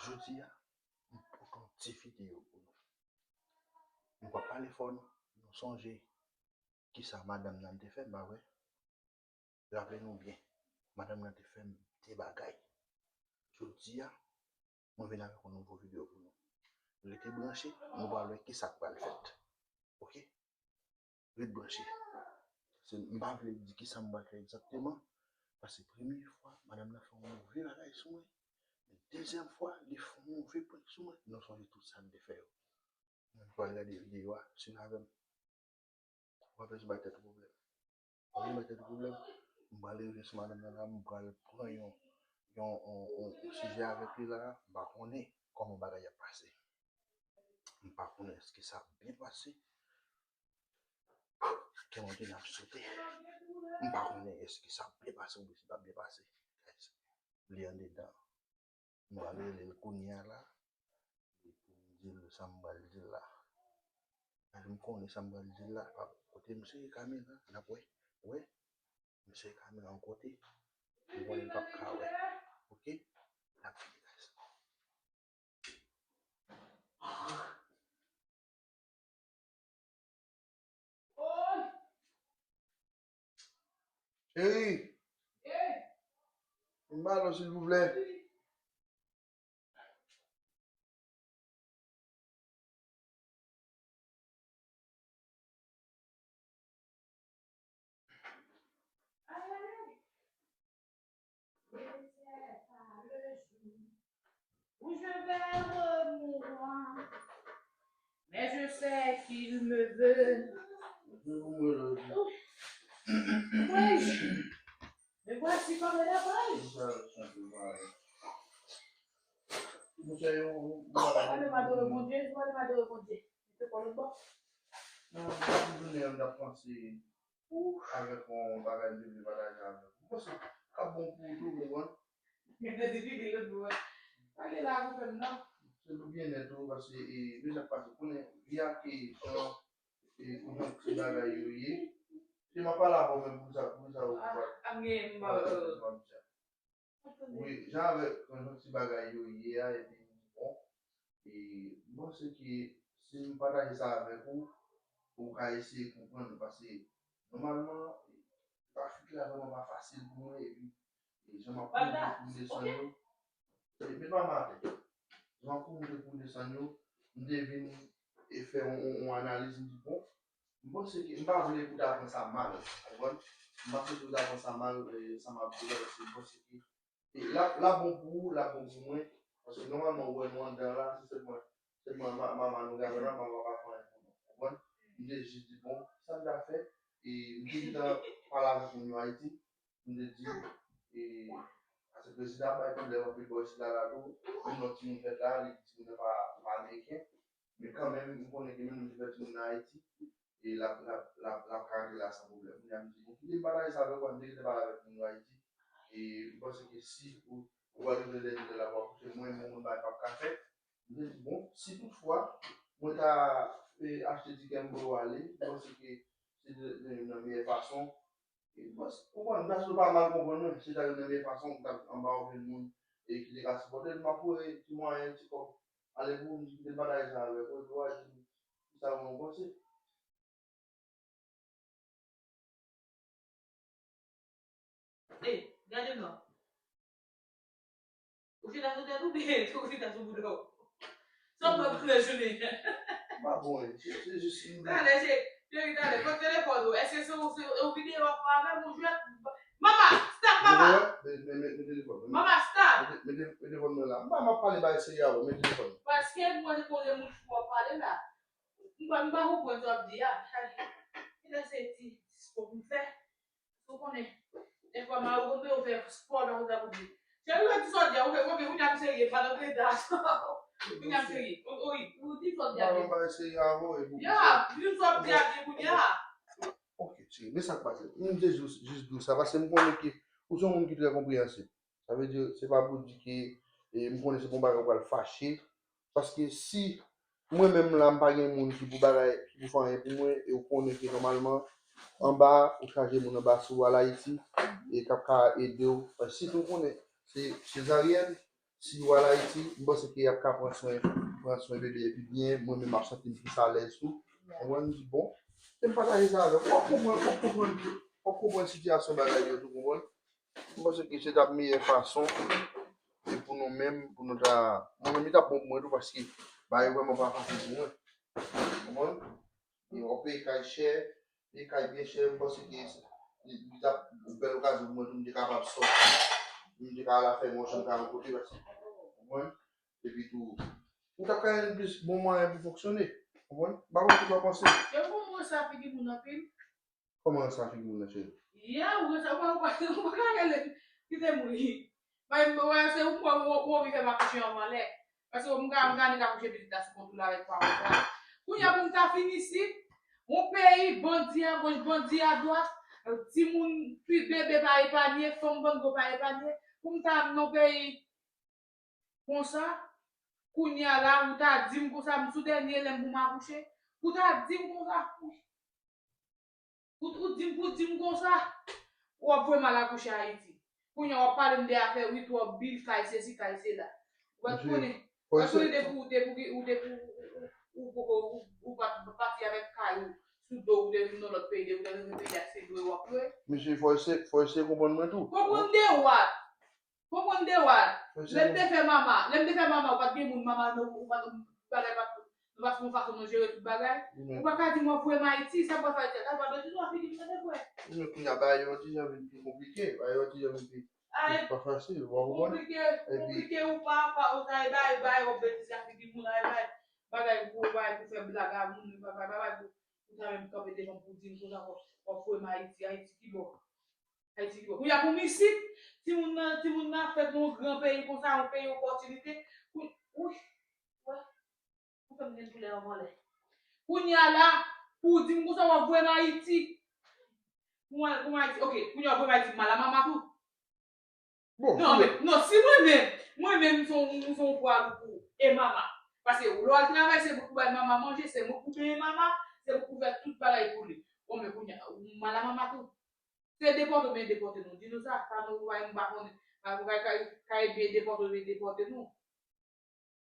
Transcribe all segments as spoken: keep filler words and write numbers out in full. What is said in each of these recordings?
Jodi a, m pote yon ti videyo pou nou. M p ap pale fò non. Nou sonje kisa madanm nan te fè m, pa vre? Raple nou byen, madanm nan te fè m de bagay. Jodi a, mwen vin avèk yon nouvo videyo pou nou. Rete branche, nou pral wè kisa k pral fèt. Oke? Ret branche. Se, m pa vle di kisa m pral fè egzakteman, paske premye fwa, madanm nan fè yon move bagay sou mwen. Men dezyèm fwa, li fè yon move prank sou mwen. Nou sonje tout sa l te fè yo. Nou pral gade videyo a, swiv avè m. Ou pa bezwen bay tèt ou pwoblèm. Ou pa bezwen bay tèt ou pwoblèm. M pral rive sou madanm nan la, m pral pran yon, yon, yon, yon, yon sijè avèk li la, m pa konnen kòman bagay ap pase. M pa konnen èske sa ap byen pase. Kè mwen te ap sote. M pa konnen èske sa ap byen pase oubyen si l p ap byen pase. Li andedan. M pral rele l kounye a la. Epi m di l sa m pral di l la. Paske m konnen sa m pral di l la. Kote m sere kamera, n ap wè. Wè. M sere kamera yon kote. M konnen l p ap ka wè. Oke? N ap vini, guys. Cheri, vin ba lo silvouplè. Où je vais revoir. Mais je sais qu'il me veut. Oui. Me voici comme la paille. Mwen, m adore Bondye, mwen, m adore Bondye. Se pa le bon. Non, mwen, mwen, mwen, mwen, mwen, Ou. Avèk yon bagay m te vle pataje avèk ou. M panse k ap bon pou ou tou, ou konprann? Gen de difikilte lòt bò. Pa gen la pou fè m non. Se pou byennèt ou, paske, e, men sa k pase, konnen, vi a ki jan, e, konnen ti bagay yo ye. Se m ap pale avè w menm pou sa, pou sa ou pa. Ah, m gen, m pa. Wi, jan avèk, jan ti bagay yo ye a, epi m di, bon, e, m panse ke si m pataje sa avèk ou, ou ka eseye konprann, paske nòmalman, trafik la vrèman pa fasil pou mwen, epi, e, jan m ap kouri pou m desann yo, e, met pa m atè. Jan m ap kouri pou m desann yo, m te vin e fè yon, yon, yon analiz, m di, bon, m panse ke, m pa vle pou ta pran sa mal, ou konprann? M pa vle pou ta pran sa mal, e, sa m ap di la, paske m panse ke, e, l ap, l ap bon pou ou, l ap bon pou mwen, paske nòmalman, ou wè nou anndan la, se sèlman, sèlman ma-, mama nou gade la, mama pa fè anyen pou nou, ou konprann? M te jis di, bon, sa m ta fè, e, m te gentan pale avèk moun yo Ayiti, m te di, e, paske prezidan ap bay pwoblèm anpil bò isit la, la tou, menm lòt timoun fèt la, li di timoun nan pa, pa ameriken, men kanmenm, m konnen ke menm li fè timoun nan Ayiti, e l ap, l ap, l ap, l ap ka antre la san pwoblèm. Kounye a m di, bon, kite m pataje sa avèk ou, m te gentan pale avèk moun yo Ayiti, e m panse ke si ou, ou pral rive dènye lè la pou akouche, mwen, mwen, mwen, bagay p ap ka fèt, m te di, bon, si toutfwa, mwen ta, e, achte tikè m pou yo ale, m panse ke se de, de youn nan meyè fason, e, bon, si, ou konprann, m panse ou pa mal konprann mwen, se ta youn nan meyè fason pou ta anba okenn moun, e, ki te ka sipòte l, m ap voye ti mwayen, ti kòb, ale pou m di, kite m pataje sa avèk ou, epi w a di m, sa ou panse. Ey, gade m non. Ou chita sou tèt ou byen, ou chita sou bouda w. Sa w fè pandan jounen an? M pa bon, wi. Se, se jis yon... Talè, se, cheri, talè, pran telefòn ou. Èske se yon, se yon videyo w ap fè avè m ou jwèt? Mama, stop, mama! Men, men, men, men telefòn mwen. Mama, stop! Mete, mete, mete telefòn mwen la. M pa, m ap pale bagay serye avè w, men telefòn mwen. Paske mwen konnen moun fou w ap pale la. M pa, m pa konprann sa w ap di a. Kilè se ti diskou pou m fè? Ou konnen, dèfwa, mari w konn yo fè spò nan wout la pou di, cheri, ou fè ti sòdya, ou fè, ou fè, kounye a m serye, pa nan pleda. Kounye a m serye. Wi, ou di sòdya byen. Mwen pa serye avè w, e pou... Ya, di sòdya byen kounye a. Ok, cheri, men sa k pase. M te jis, jis di w sa, paske m konnen ke ou se yon moun ki trè konpreyansib. Sa vle di, se pa pou di ke, e, m konnen se pou yon bagay ou pral fache. Paske si mwen menm la, m pa gen moun ki pou bagay, ki pou fè anyen pou mwen, e ou konnen ke nòmalman, anba, ou chaje moun anba sou al Ayiti, e k ap ka ede w. Paske sitou ou konnen, se, se Zariel, Si w al Ayiti, m panse ke y ap ka pran swen, pran swen bebe epi byen, mwen menm m ap santi m plis alèz tou. Konprann? M di, bon, se m pataje sa avè w. W ap konprann, w ap konprann, w ap konprann sitiyasyon bagay yo tou, konprann? M panse ke se t ap meyè fason e pou nou menm, pou nou ta, mwen menm, li t ap bon pou mwen tou, paske bagay yo vrèman pa fasil pou mwen. Konprann? E w ap peye kay chè, peye kay byen chè, m panse ke se, li, li t ap yon bèl okazyon pou mwen tou, m te kapab sòti. M te ka al fè yon chanm kay yon kote, paske, konprann? Epi tou, ou t ap ka jwenn plis bon mwayen pou fonksyone. Konprann? M pa konn kisa w panse. Yo konn mwen sa figi moun anpil. Kòman sa figi moun nan, cheri? Ya, ou sa, ou pa, ou pa, ou pa ka rele, kite m ri. Bay, mwen, se ou mwen, ou, ou oblije m akouche anvan lè. Paske m ka, m ka annik akouche pitit la sou kont ou la avèk pa konsa. Kounye a pou m ta fin isit, yon peyi, bandi a goch, bandi a dwat, timoun, fi, bebe pa epanye, fanm bango pa epanye, pou m ta nan peyi konsa, kounye a la, ou ta di m konsa, m sou dènye lè m pou m akouche, ou ta di m konsa, ou, ou, ou di m, ou di m konsa, w ap voye m al akouche Ayiti. Kounye a, w ap pale m de afè, wi, twòp bil, kay sesi, kay sela. Ou pa t konnen, w pa t konnen depi, depi, depi, ou, ou, ou, ou, ou, ou pa t pati avèk kay ou sou do, ou te vin nan lòt peyi, depi w te rive peyi a, se dwe w ap dwe. Mesye, fò eseye, fò eseye konprann mwen tou. Konprann de wat. Konprann de wa. Lè m te fè mama, lè m te fè mama, ou pa t gen moun mama, non, ou pa t, bagay pa t, nou pa t fè yon fason nou jere tout bagay. Ou pa ka di m w ap voye m Ayiti, sa m pral fè Ayiti a, sa pa bezwen sa figi m tande frè. Men kounye a, bagay yo ti jan vin pi konplike, bagay yo ti jan vin pi, pi pa fasil, ou pa konprann? Konplike, konplike ou pa, pa, ou ta bay, bay, ou betiz a figi moun, ay, bay, bagay pou, bay, pou fè blag a moun, bay, bay, bay, bay, pou, pou sa menm kanpe devan m pou di m konsa, w ap voye m Ayiti, Ayiti ki bò? Ayiti ki bò. Kounye a pou m isit, timoun nan, timoun nan fèt nan yon gran peyi konsa, yon peyi opòtinite. Kou-, wi, wè, ou fè m gen koulè anvan lè. Kounye a la, pou w di m konsa, w ap voye m Ayiti. Pou mwen, pou mwen Ayiti, ok, kounye a w ap voye m Ayiti, m al a mama tou. Bon, non, men, non, si mwen menm, mwen menm, m se yon, m se yon pwa lou pou ou, e mama. Paske lè w al travay, se mwen k pou bay mama manje, se mwen k pou benyen mama, se mwen k pou fè tout bagay pou li. Bon, men kounye a, m al a mama tou. Se depòte oubyen depòte nou. Di nou sa, sa nou, m pa konnen. Kay, kay, kay byen depòte oubyen depòte nou.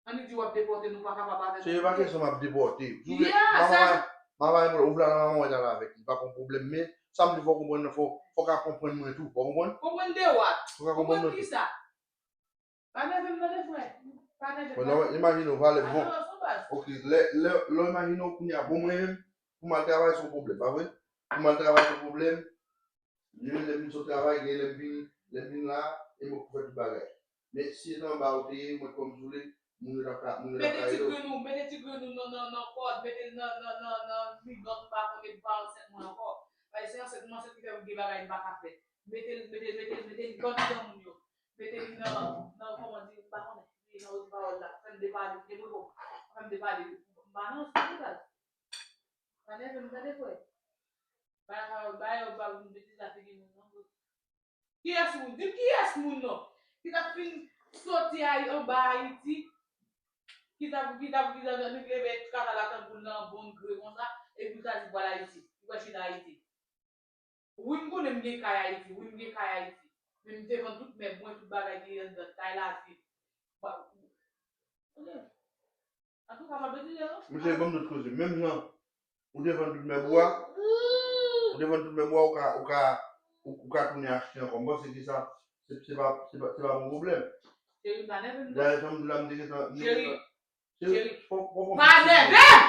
Annik di w ap depòte nou, pa kapab avè nou. Se pa kesyon m ap depòte. Si w vle, mama, mama, ou vle al a mama w, al avèk li, pa gen pwoblèm. Men, sa m di fò w konprann nan, fò, fò w ka konprann mwen tou. Ou konprann? Konprann de wat. Fò w ka konprann mwen tou. Konprann kisa? Pa nève m tande frè. Pa nève m. Bon, non, imajine w, valè, bon. Ok, lè, lè, lè w imajine w kounye a, bon, mwen menm, pou m al travay se yon pwoblèm, pa vre? Pou m al travay se yon pwoblèm. Gen lè m sot travay, gen lè m vin, lè m vin la, e mwen k pou fè tout bagay. Men si se anba ou te ye, mwen kòm sou li, moun yo t ap ka, moun yo t ap ka ede w. Mete ti grenn ou, mete ti grenn ou nan, nan, nan kòd, mete l nan, nan, nan, nan migant ou pa konnen, pa ansent mwen ankò. Paske se ansent mwen, ansent ki fè m gen bagay m pa ka fè. Mete l, mete l, mete l, mete l andidan moun yo. Mete li nan, nan, kòman di, m pa konnen, li nan wout pawòl la. Fè m depale, debouye w. Fè m depale. M pa nan, se bagay. Pa nève m tande frè. Ba, ba yo ba moun betiz la figi moun nan. Kiyès moun? Di m kiyès moun non? Ki t ap fin soti Ayi-, anba Ayiti, ki t ap, ki t ap, ki t ap annik leve kaka la tankou l nan bon gre konsa, epi l ta di pral Ayiti, li pral chita Ayiti. Wi, m konnen m gen kay Ayiti, wi, m gen kay Ayiti. Men m te vann tout mèb mwen, tout bagay ki anndan kay la, vi. Ba, ok. Antouka, pa betize, non? Mesye, ban m tout koze. Menm jan ou te vann tout mèb ou a, ou te vann tout mèb ou a, ou ka, ou ka, ou, ou ka tounen achte ankò. M panse ke sa, se, se pa, se pa, se pa bon pwoblèm. Cheri, pa nève m non. Dayè, jan m di la, m te gentan, m te gentan. Cheri, cheri, pa nève m!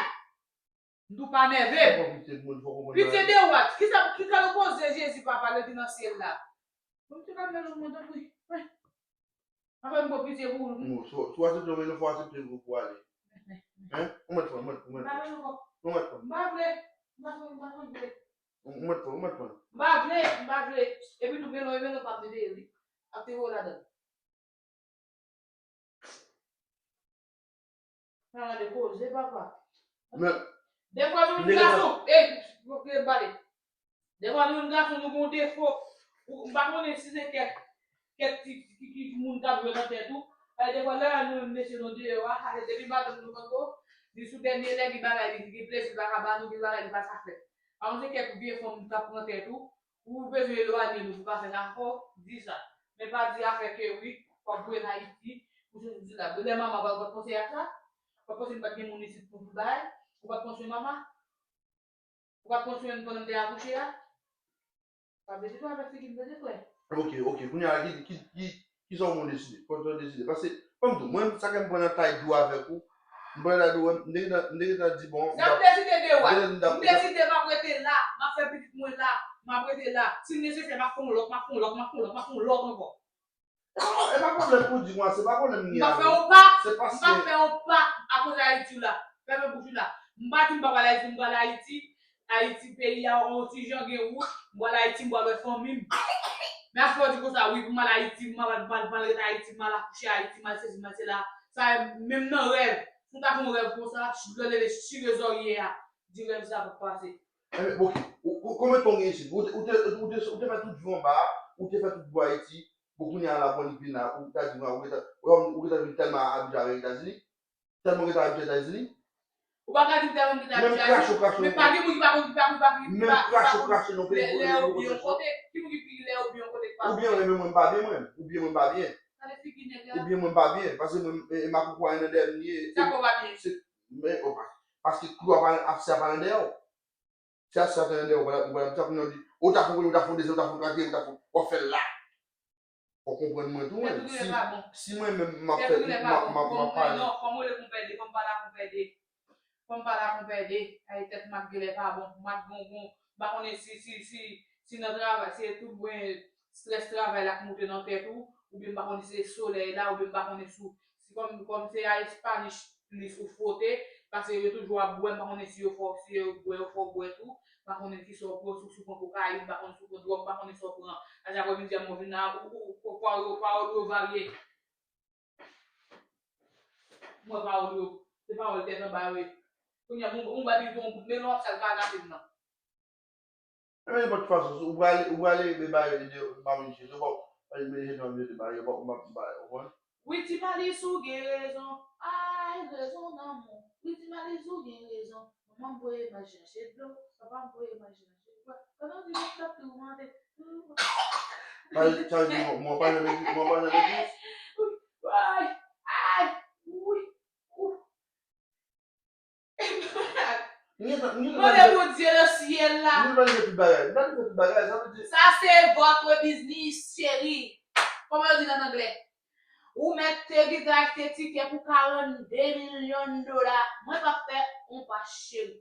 M di w pa nève m. Fò w konprann pitié pou moun, fò w konprann bagay. Pitié de what? Kisa, kisa nou koze Jezi papa leve nan syèl la? Bon, ti pa mèt ou mwen tanpri. Anfen, m pran pitié pou ou. Non, si w, si w aksepte w mennen, fò w aksepte pou, pou ale. Hein? Ou mèt pran, ou mèt, ou mèt pran. M pa vle ankò. Ou mèt pran. M pa vle. M pa vle, m pa vle. Ou, ou mèt pran, ou mèt pran. M pa vle, m pa vle. Epi tou melon, e melon pa m te peye li. Ak te voye ladan. Sa gade koze, papa. Men, defwa nou menm gason, e, pou, pou pale. Defwa nou menm gason, nou gon defo. Ou, m pa konnen si se kèk, kèk ti, ti, ti, ti moun k ap jwe nan tèt ou. Paske defwa, lè nou menm mesye nou deyò a, sa se depi madanm nou poko, li sou dènye lè, li bagay, li gen plezi, li pa ka ba nou, li bagay, li pa ka fè. Pa konn se kèk vye fanm k ap pran tèt ou, ou bezwen elwanye nou pou pa fè sa, fò w di sa. Men pa di afè ke wi, fò w voye n Ayiti, Di la, lè manman pa, pa panse a sa, pa panse m pa t gen moun isit pou, pou bay, ou pa panse manman, ou pa panse m pandan m te akouche a. Pa vle di tou avèk figi m, tande frè. Ok, ok. Kounye a, ki, ki, ki, ki sa w bon deside? Kòman w deside? Paske, kòm tou, mwen, sa ke m pran nan tay dou avèk ou, m pran nan tay dou, m te gentan, m te gentan di, bon, m ap deside de wè. M deside m ap rete la, m ap fè pitit mwen la, m ap rete la. Si nesesè, m ap fè yon lòt, m ap fè yon lòt, m ap fè yon lòt, m ap fè yon lòt ankò. E pa pwoblèm pou di mwen, se pa pwoblèm m gen avè w. M pa fè yon pa, m pa fè yon pa akoz Ayiti la. Fèmen bouch ou la. M pa di m pa pral Ayiti, m pral Ayiti. Ayiti, peyi a, yon ti jan gen wout. M pral Ayiti, m pral wè fanmi m. Men afè w di konsa, wi, pou m al Ayiti, m al, m al, m al ret Ayiti, m al akouche Ayiti, m al sesi, m al sela. Sa, menm nan rèv, si w ta fè yon rèv konsa, lè w leve, chire zòrye a, di rèv sa p ap pase. Enben, ok. Ou, ou, konbyen tan w gen isit? Ou te, ou te, ou te, ou te fè tout vi w anba a, ou te fè tout vi w Ayiti, bon, kounye a la, bon, li vin la, ou ta di, ou gentan, ou gentan vin tèlman abitye avèk Etazini, tèlman ou gentan abitye Etazini. Ou pa ka di m tèlman m gentan abitye Ayiti. Menm krache, ou krache, men pa gen moun ki pa konn, ki pa konn, ki pa konn, ki pa konn. Menm krache, ou krache nan peyi, lè, lè ou byen yon kote, ki moun ki, ki lè ou byen yon kote ki pa konn. Oubyen, mwen, mwen pa byen, mwen. Oubyen mwen pa byen. Gade figi nèg la. Oubyen mwen pa byen, paske mwen, e, e makoukou a nan dèyè m li ye. Sa kò pa byen. Se, men, o, pa, paske klou a pa, absè a pa nan dèyè w. Se a sa tande w, ou pa, ou pa, ou ta konn di, ou ta fon, ou ta fon dezen, ou ta fon katriyèm, ou ta fon, w ap fè l la. Ou konprann mwen tou, mwen. Si, si mwen menm, m ap fè, m ap, m ap, m ap pale. Non, fò m rele konpè de, fò m pale a konpè de. Fò m pale a konpè de. Ay, tèt Mak genlè pa bon. Mak gon, gon, m pa konnen si, si, si, si nan travay, si e tout bwen strès travay la k moute nan tèt ou, oubyen m pa konnen si se solèy la, oubyen m pa konnen si w Si kòm, kòm se a Espanish plis ou fwote, paske yo toujou ap bwè, m pa konnen si yo fè w, si yo bwè, yo fè w bwè tou, m pa konnen kisa w pran, si w, si w pran kokayin, m pa konnen si w pran dwòg, m pa konnen sa w pran. Ajan aprèmidi a, m vin la, ou, ou, ou, pawòl yo, pawòl yo varye. M wè pawòl yo, se pawòl tèt anba yo ye. Kounye a, m, m ba li yon kout melon, ap sal kanapé m nan. Enben, nenpòt fason, ou prale, ou prale, men ba yo ide, m pa vin chèche, ou pa, men ide, m ap jete ba yo, ou pa, ou pa, ou pa, ou konprann? Wi, ti Malis, ou gen rezon. Ay, rezon nan moun. Wi, ti Malis, ou gen rezon. Manman m voye m al chache dlo, papa m voye m al chache bwè. Pandan ti moun t ap toumante. Sa vle, sa vle di, mwen, mwen pa janm ekri, mwen pa janm ekri. Ay, ay, wi, ou. Mande Bondye nan syèl la. M gentan gen tout bagay. M gentan gen tout bagay. Sa vle di. Sa se votre business, chérie. Kòman yo di l an anglè? Ou mèt te gentan achte tikè pou karannde milyon dola. Mwen p ap fè yon pa, cheri.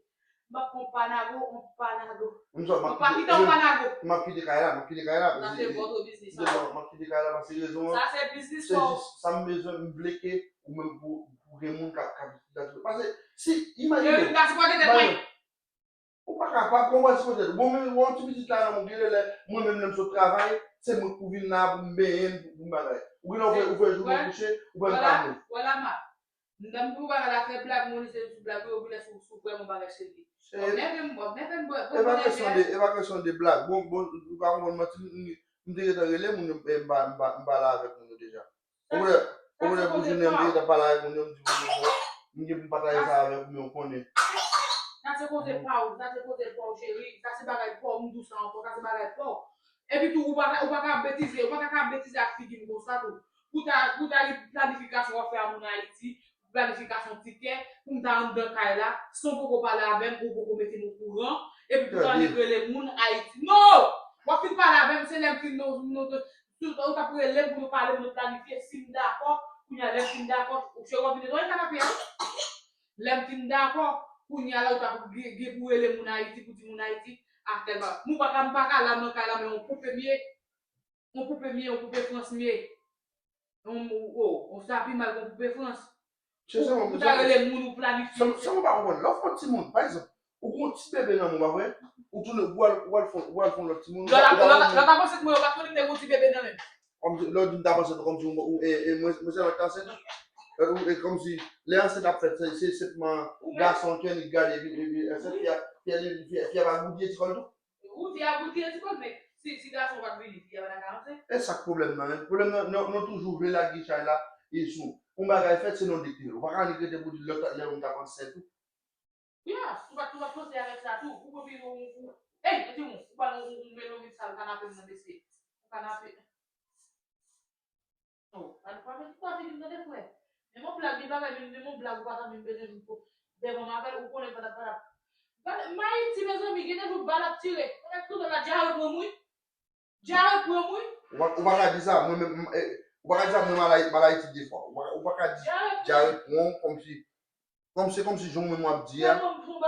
M p ap fè yon pa nago, yon pa nago. M pa kite yon pa nago. M ap kite kay la, m ap kite kay la. Sa se votre business. M ap kite kay la paske rezon an. Sa se biznis pa w. Se jis sa m bezwen, m vle ke ou menm pou, pou gen moun k ap, k ap, k ap, paske si, imajine. Yo vin ka sipòte tèt mwen. Ou pa ka, pa, pa, ou pa sipòte tèt ou. Bon, men, yon ti pitit la nan men w, gen lè, mwen menm, lè m sot travay, se mwen k pou vin la, pou m benyen, pou, pou m bagay. Ou gen lè ou fè, ou fè jounen w kouche, ou pa menm ka move. Vwala, vwala, ma. M tann pou bagay la fè blag, moun se sou blag, wi, ou vin sou, sou vrèman bagay serye. Bon, nève m, bon, nève m, bon, e pa kesyon de, e pa kesyon de blag. Bon, bon, ou pa konprann manti, m, m, m te gentan rele moun yo, m pa, m pa, m pale avèk moun yo deja. Ou wè, ou wè pou jounen an, m te gentan pale avèk moun yo, m di moun yo, bon, m gen pou m pataje sa avèk ou, men ou konnen. Sa se koze pa w, sa se koze pa w, cheri. Sa se bagay pa w, m di w sa ankò, sa se bagay pa w. Epi tou, ou pa ka, ou pa ka betize, ou pa ka, ka betize ak figi m konsa tou. Pou ta, pou ta gen planifikasyon w ap fè a moun Ayiti, planifikasyon tikè, pou m ta anndan kay la, san w poko pale avè m, ou poko mete m okouran, epi pou ta annik rele moun Ayiti. Non! W ap fin pale avè m, se lè m fin, non, non, non, ou t ap rele m pou nou pale, pou nou planifye, si m dakò, kounye a, lè m fin dakò, ou cheri w ap vin netwaye kanapé a. Lè m fin dakò, kounye a la, ou t ap gen, gen pou rele moun Ayiti, pou di moun Ayiti, a tèl bagay. M pa ka, m pa ka la nan kay la, men yon poupe m ye. Yon poupe m ye, yon poupe Frans m ye. Yon, o, o, sa pi mal ke yon poupe Frans. Ou, ou ta rele moun, ou planifye. Sa m pa konprann. Lè w fè yon timoun, pa egzanp, ou gen yon ti bebe nan men w, pa vre? Ou tounen, ou al, ou al fè, ou al fè yon lòt timoun. Lè w ta panse ke mwen, yo pa t konnen m te gen yon ti bebe nan men m. Kòmsi, lè w di m ta panse tou, kòmsi ou, ou, e, e, mwen, mwen sèlman ki t ansent. E, e, kòmsi, lè ansent ap fèt, se, se senpman gason ki annik gade, epi, epi, ansent, fi a, fi a, fi a, fi a pa goute ti kò l tou. Ou di a pou tire ti kòl, men si, si gason pa t vini, fi a pa ta ka anfen. E sa k pwoblèm nan, men pwoblèm nan, nou, nou toujou vle lage chay la, e sou yon bagay fèt, se nou dekri l. Ou pa ka annik rete pou di lòt lè moun t ap ansent tou. Ya, ou pa, ou pa panse avèk sa tou. Ou konprann ou, ou, ey, mete moun, ou pa nou, ou, ou mete yon vit sal kanapé m nan mesye. Kanapé. Oh, al pa met kwa figi m tande frè. Blag, gen bagay, menm, menm yon blag, ou pa ka menm bezwen vin pou devan m avè l, ou konnen patap patap. Gade, m Ayiti, mezanmi, gen de jou bal ap tire. Patap toutan la, djare pran m, wi. Djare pran m, wi. Ou pa, ou pa ka di sa, mwen menm, m- eh, ou pa ka di sa, mwen m al Ayiti, m al Ayiti de fwa. Ou pa, ou pa ka di Djare pran m. Djare pran w kòmsi, kòm se kòmsi jan w menm w ap di a. Mwen, mwen, mwen,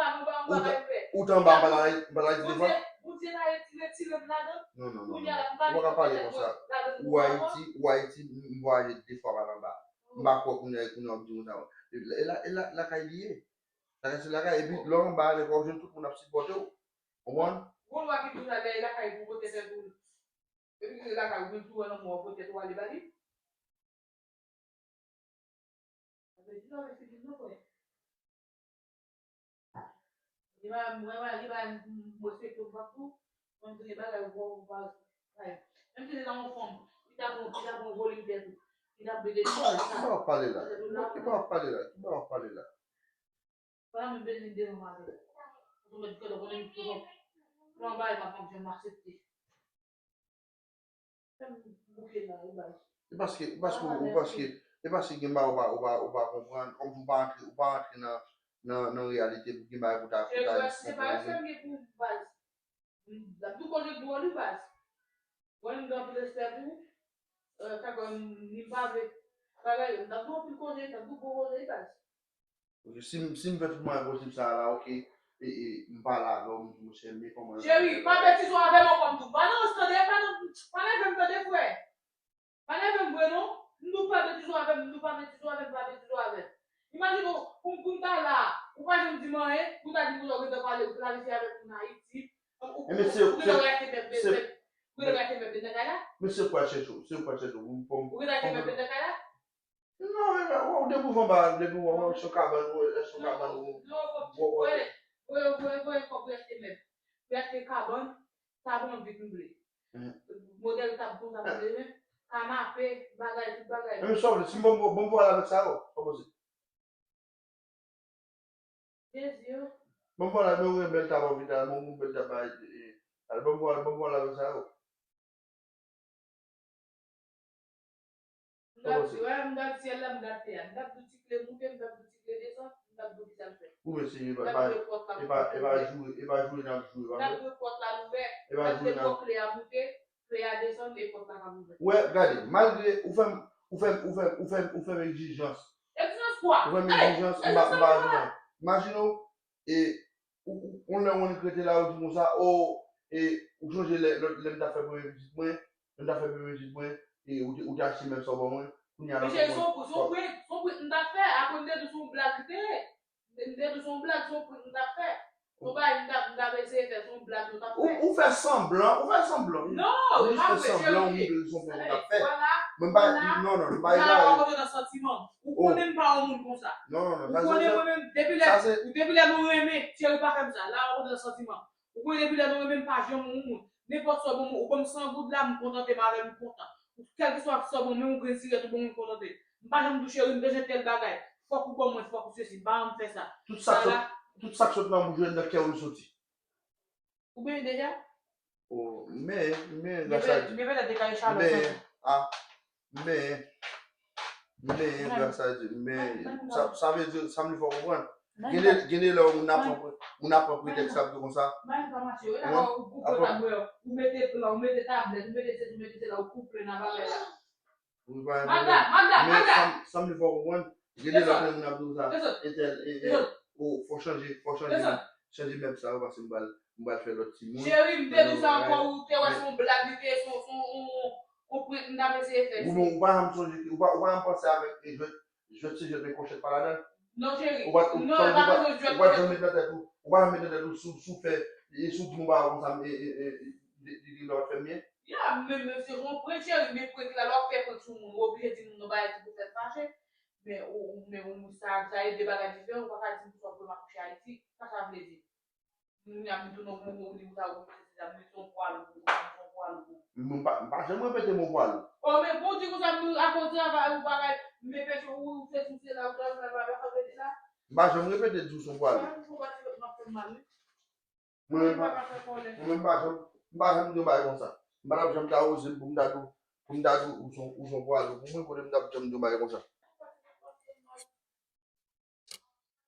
mwen, mwen, Ou t anba, m pa t al Ayiti de fwa. Bondye, Bondye ta retire, retire m ladan. Non, non, non, non. Ou pa ka pale konsa. Ou Ayiti, ou Ayiti, m vwayaje de fwa pa t anba. M pa kwè kounye a, kounye a w ap di konsa. E la, e la, lakay li ye. Lakay se lakay. Epi lè w anba avèk, w ap jwenn tout moun ap sipòte w. Konprann? Gon lwa ki di w sa, lè lakay pou pote tèt ou. Epi ki lakay ou menm tou wè nan mwen w pote tèt ou ale ba li. Sa vle di sa, se fini non, frè. Li pa, mwen, mwen, li pa, mwen respekte w, m p ap tou, mwen, m di gen bagay ou pa, ou pa, ay. Menm si se nan yon fanm, li ta pran, li ta pran volim tèt ou, li ta plede di sa. Ki ba w pale la? Ki ba w pale la? Ki ba w pale la? Pa menm bezwen devan m avè l. Ou mèt kè w konnen m tou bon. Nan bagay m ap janm aksepte. Fè m bouke la, e baz. E paske, e paske, ou paske, e paske gen bagay ou pa, ou pa, ou pa konprann, kòm ou pa antre, ou pa antre nan, nan, nan reyalite pou gen bagay pou ta, pou ta eksplike. Se pa eksplike pou baz. M ap tou koze dlo li baz. Mwen, m gen anpil respè pou ou. Sa kòm li pa vle bagay, m t ap di w anpil koze, m t ap di w gwo koze, baz. Ok, si m, si m fè tout mwayen posib sa a la, ok, e, e, m pale avè w, m di, monchè, men kòman. Cheri, pa betize w avè m ankò, m di w. Pa nan rans tande, pa nan, pa nève m tande, frè. Pa nève m vre, non. M di w pa betize w avè m, m di w pa betize w avè m, pa betize w avè m. Imajine w, pou, pou m ta la, ou pa janm di m anyen, ou ta di m konsa w gentan pale, ou planifye avèk moun Ayiti. Ou, ou, ou gentan rete mèt, mèt, ou gentan rete mèt nan kay la? Men se ou k pral chèche w, se ou k pral chèche w. Ou gentan rete mèt nan kay la? Non, men, men, ou depi w anba, depi w anba, se yon kabann, ou, se yon kabann, ou, non, voye, voye, voye, voye kòb pou achte mèb. Pou achte kabann, sa bon vit m vle. Modèl tab konsa m vle, men, kanape, bagay, tout bagay. Men sa w vle, si m ban m, ban m vwal avèk sa yo, pa poze. Jezi, o. Ban m vwal la, men ou gen bèl tab anvi ta, ban m yon bèl tab bay, e, e, al ban m vwal, ban m vwal avèk sa yo. M gad, wè, m gad syèl la, m gad tè a. M t ap di w ti kle moute, m t ap di w ti kle desann, m t ap di w kisa m fè. Ou mesye, e pa, e pa, e pa joure, e pa joure n ap joure, pa vre? M t ap di w pòt la louvè, m t ap di w kle a moute, kle a desann, e pòt la ka louvè. Wè, gade, malgre ou fè m, ou fè m, ou fè m, ou fè m, ou fè m egzijans. Egzijans kwa? Ou fè m egzijans, m pa, m pa joure. Imajine w, e ou, ou, yon lè ou annik rete la, ou di konsa, o, e ou chonje lè, lè, lè m t ap fè premye pitit mwen, lè m t ap fè premye pitit mwen, e ou te, ou te achte mèb sa w ban mwen, kounye a la. Men cheri, se yon prank, se yon prank, se yon prank m t ap fè, apre m te di w se yon blag li te ye. M te di w se yon blag, se yon prank m t ap fè. Se yon bagay m t ap, m t ap eseye fè, se yon blag nou t ap fè. Ou, ou fè sanblan, ou fè sanblan. Non, ou jis fè sanblan, ou montre se yon prank ou t ap fè. Men m pa, non, non, m pa, la w ap rantre nan santiman. Ou konnen m pa yon moun konsa. Non, non, non, ou konnen mwen menm, depi lè, depi lè nou renmen, cheri pa fè m sa, la w ap rantre nan santiman. Ou konnen depi lè nou renmen, m pa janm yon moun. Nenpòt sa w ban mwen, ou ban m san goud la, m kontante m avè l, m kontan. Kèlkeswa sa w ban mwen, yon grenn sirèt ou ban mwen, m kontante. M pa janm di w cheri, m bezwen tèl bagay. Fòk ou ban mwen, fòk ou sesi, m pa janm fè sa. Tout sa k sot, tout sa k sot nan bouch ou, nan kè w li soti. Ou beni deja? O, men, men, gras a Dye. Men petèt de kay chalè. Men, a, men, men, gras a Dye. Men, sa, sa vle di, sa m vle fè w konprann. Gen de, gen de lè moun ap pran, moun ap pran pretèks ap di konsa. Ou mete plan, ou mete tablèt, ou mete sesi, ou mete sela, ou koupe nan bagay la. Ou pa gen pwoblèm. Men sa m, sa m vle fè w konprann, gen de lòt moun ap di w sa, entèl, entèl, o, fò w chanje, fò w chanje, chanje mèb sa yo, paske m pral, m pral fè lòt timoun. Cheri, m te di w sa ankò, ou te wè se yon blag li te ye, se yon, se yon, yon, yon prank m t ap eseye fè. Ou, ou pa janm sonje, ou pa, ou pa janm panse avèk, e, jwèt, jwèt se jwèt, men kòchèt pa ladan l. Non, cheri. Ou pa, non, e pa bezwen jwèt. Ou pa janm met nan tèt ou, ou pa janm met nan tèt ou, si w, si w fè, e, si w di m yon bagay konsa, e, e, e, li, li, li lòt fè byen. Ya, men, men se yon prank, cheri, men prank la, lè w ap fè prank sou moun, ou oblije di moun yon bagay ki pou fè l fache. Men ou, ou, men ou, sa, sa e de bagay diferan, ou pa ka di m konsa pou m akouche Ayiti. Sa sa vle di? Kounye a m tounen yon gwo gwo li konsa, ou se sa, m se yon pwa lou, ou se yon pwa lou. Mwen pa, m pa janm repete mo pwa lou. O, men bon, di konsa, m akoz travay ou bagay, m repete ou, ou se sou se la, ou travay, ou travay, sa vle di la. M pa janm repete di w se yon pwa lou. Mwen, mwen pa ti lòt m ap fè m mal, wi. Mwen menm pa, mwen menm pa janm, m pa janm di yon bagay konsa. M pa t ap janm ta oze pou m ta di w, pou m ta di w, ou se yon, ou se yon pwa lou. Pou mwen, kote m t ap janm di yon bagay konsa.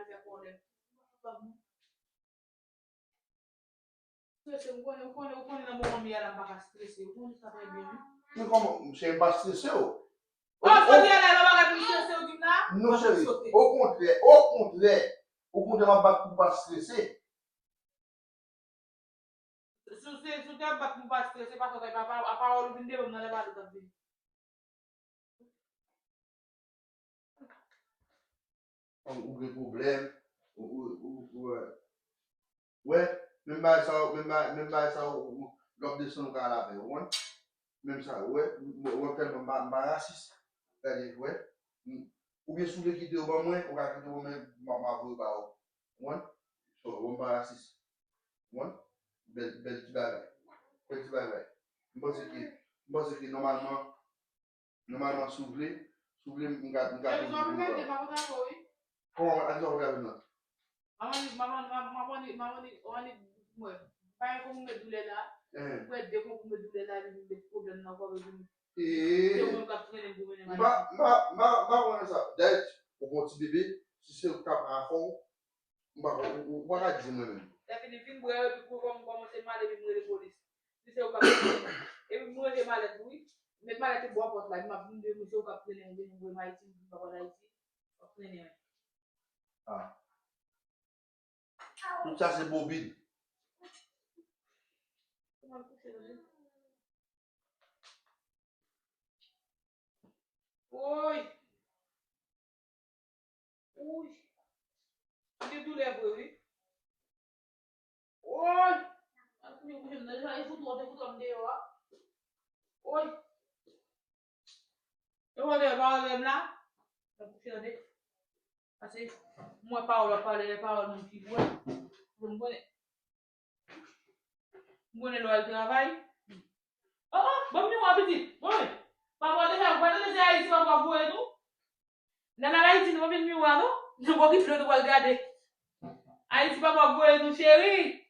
ale fè pwoblèm. Strese, ou konnen, ou konnen, ou konnen nan moman m ye a la, m pa ka strese. Ou konnen sa trè byen, wi. Men kòman, cheri, m pa strese w. Oh, soti a la, e pa bagay pou m strese, ou di m la? Non, cheri. Okontrè, okontrè. Okontrè, m ap bat pou w pa strese. Si w se, si w te ap bat pou m pa strese, pa sa w ta, pa, pa, a pawòl ou vin devan m nan lè pale w t ap vini. Ou gen pwoblèm, ou, ou, ou, ou, wè, menm bagay sa, menm bagay, menm bagay sa, ou, ou, lè w ap desann, ou ka al avè, ou konprann? Menm sa, wè, ou, ou, ou tèlman m pa, m pa rasis. Gade, wè, m, oubyen si w vle kite yo ban mwen, ou ka kite yo ban mwen, m a, m a voye yo ba ou. Ou konprann? So, ou konprann, m pa rasis. Ou konprann? Bèl, bèl ti bagay. Bèl ti bagay. M panse ke, m panse ke nòmalman, nòmalman, si w vle, si w vle, m ka, m ka toujou voye yo ba ou. Kòman, a ki sa w vle avè m nan? Manman li, manman, manman, manman li, manman li, manman li, mwen, pa gen konprimè doulè la. Mwen, de konprimè doulè la, li vin met pwoblèm nan kò, li vin. Se ou menm k ap trennen m pou mennen m al isit. M pa, m pa, m pa, m pa konnen sa. Dayè, ou gon ti bebe, si se ou k ap afè w, m pa, ou, ou, ou pa ka di mwen menm. Lè fini, vin bwè, epi pou kòm, kòmanse male, epi m rele polis. Si se ou k ap trennen m. Epi m rete malèt, wi. Met malèt ou bò pòt la, epi m ap vin de, se ou k ap trennen m, vin voye m Ayiti, m vin pa pòt Ayiti. W ap trennen mwen. Ah. Tout sa se bobin. Woy! Woy! Li doulè vre, wi. Woy! Al kouche, kouche m nan, jan e fout wè, te fout wè m deyò a. Woy! E wè lè pawòl m la. Al kouche tande. Pase m wè pawòl w ap pale, lè pawòl moun ki vre. Bon, m konnen. M konnen lè w al travay. Oh, oh, ban m miwa pitit. Bon, wi. Papa deja, ou pa tande se Ayiti papa voye nou? Nan, nan Ayiti, nou pa vin miwa, non? Nou pa okipe nou, nou pral gade. Ayiti papa voye nou, cheri.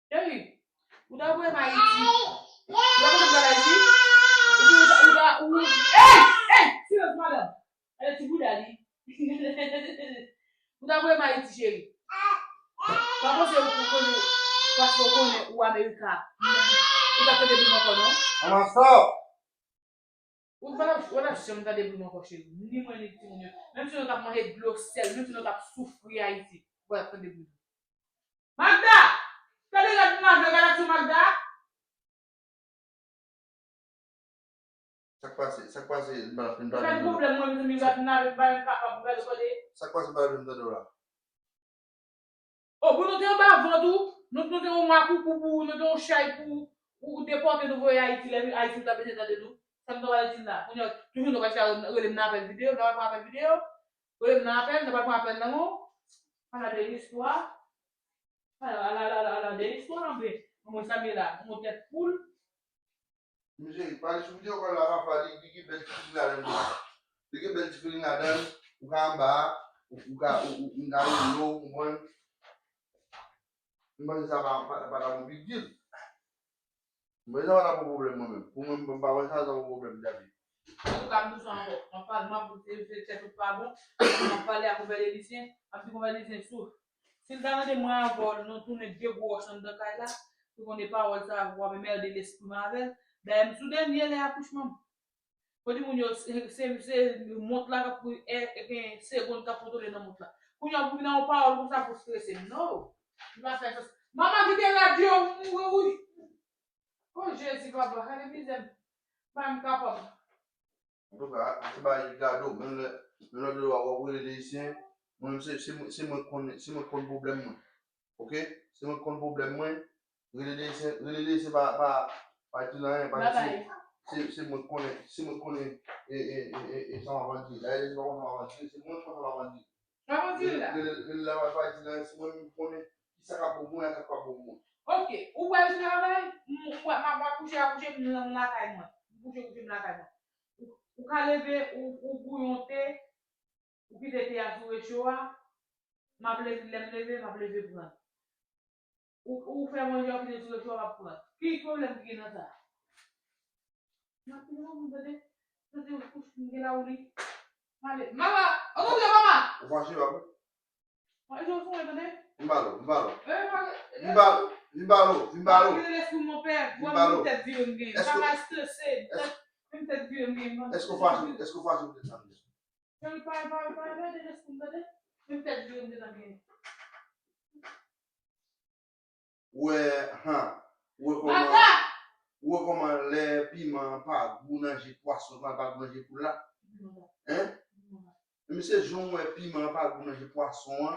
Cheri, ou ta voye m Ayiti. Ou ta voye m Ayiti. Ou ta, ou ta, ou, ey, ey, silans, madanm. Gade ti bouda li. Ou ta voye m Ayiti, cheri. Pa panse ou, ou konnen, paske ou konnen ou Amerika. Ou ta tande bri m ankò, non? Manman, stop! Ou pa t ap, ou pa t ap janm tande bri m ankò, cheri. Ni mwen, ni timoun yo. Menm si nou t ap manje dlo sèl, menm si nou t ap soufri Ayiti, ou pa t ap tande bri m. Magda! Tande rad m lave, gade aksyon Magda! Sa k pase? Sa k pase? M pa fin pale. Ou fè pwoblèm, mwen, mezanmi, rad m lave, m pa menm kapab, ou gade kote. Sa k pase? M pa fin tande w la. Oh, bon, nou te anba vant ou, nou, nou te yon makoukou pou ou, nou te yon chay pou ou, ou depòte nou voye Ayiti, lè Ayiti ou ta bezwen tande nou. Sa m ta pral di la. Kounye a, toujou nou pa chita rele m nan apèl videyo, nou pa pran apèl videyo. Rele m nan apèl, nou pa pran apèl nan non. Ala de istwa. Ala, ala, ala, ala, ala de istwa, anben. Mwen sa m ye la, mwen tèt poul. Mesye, pale sou videyo kòl la, pafwa, li, li gen bèl ti feeling ladan l tou. Li gen bèl ti feeling ladan l, ou ka anba a, ou, ou ka, ou, ou, m ka rele w, ou konprann? M panse sa pa, pa, pa ta yon big deal. M panse sa pa ta yon pwoblèm mwen menm. Pou mwen, m pa wè sa, sa yon pwoblèm, David. Antouka, m di w sa ankò. M ap pale, m ap di w se tèt ou pa bon. M ap pale ak konpè Delisyen, m ap di konpè Delisyen souf. Si l ta tande mwen avè w, nou tounen de gwo wòch anndan kay la, pou konnen pawòl sa a, w ap enmède lespri m avè l. Dayè, m sou dènye lè akouchman m. Pou di moun yo, se, se, se mont la k ap, e, e, gen segonn k ap kontwole nan mont la. Kounye a, pou vin nan yon pawòl konsa pou strese m. No! M pa fè sa. Manman, kite radyo, m mouri, wi! O Jezi, papa, gade mizè m. Pa m kapab. Antouka, se bagay ki gade w, menm lè, menm lè w ap rele Deyisyen, mwen menm se, se, se mwen k konn, se mwen k konn pwoblèm mwen. Oke? Se mwen k konn pwoblèm mwen. Rele Deyisyen, rele Deyisyen pa, pa, pa itil anyen, pa itil. Se, se mwen k konnen, se mwen k konnen, e, e, e, e, e sa m ap di. Dayè, se pa konn sa m ap di, se mwen k konn sa m ap di. Sa mwen di la. Rele, rele la pa, pa itil anyen, se mwen menm k konnen kisa k ap bon pou mwen ak sa k pa bon pou mwen. Oke, ou pral travay, m, m, m, m ap kouche, a kouche, m nan lakay mwen. M kouche, kouche, m lakay mwen. Ou ka leve, ou, ou bouyon te, ou kite te a sou recho a, m ap leve, lè m leve, m ap leve pran. Ou, ou fè manje, ou kite sou recho a, m ap pran. Ki pwoblèm ki gen nan sa? M ap pran moun tande. Tande, ou kouche, m gen la ou li. Male, mama, ou tande mama? Ou fache, papa? Mwen, je fou, tande. M ba l, m ba l. Eh, male, M ba l, m ba l, m ba l. Male, lespri mon pè, vwa m tèt vire m gen. Papa strese, tèt, m tèt vire m gen. Èske w fache, èske w fache pou tèt sa m gen? Cheri, pa, pa, pa, pa, de lespri m tande. M tèt vire m gen. Wè, han, wè kòman, wè kòman lè piman an pa gou nan je pwason, kòman l pa gou nan je poul la? Hein? Men se jan w wè piman an pa gou nan je pwason an,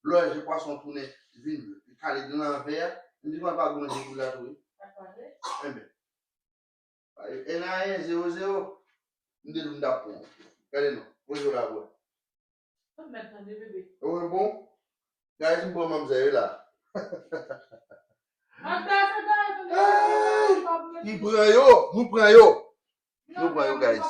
lè w wè je pwason an tounen, vin kale nan vè a, men kòman l pa gou nan je poul la tou, wi. Enben. E nan anyen, zewo zewo. M te di w m t ap pran w. Gade non, poze w la pou wè. Ou mèt tande, bebe. Ou bon? Gade si m pran manmzèl la. Li pran yo, nou pran yo. Nou pran yo, guys.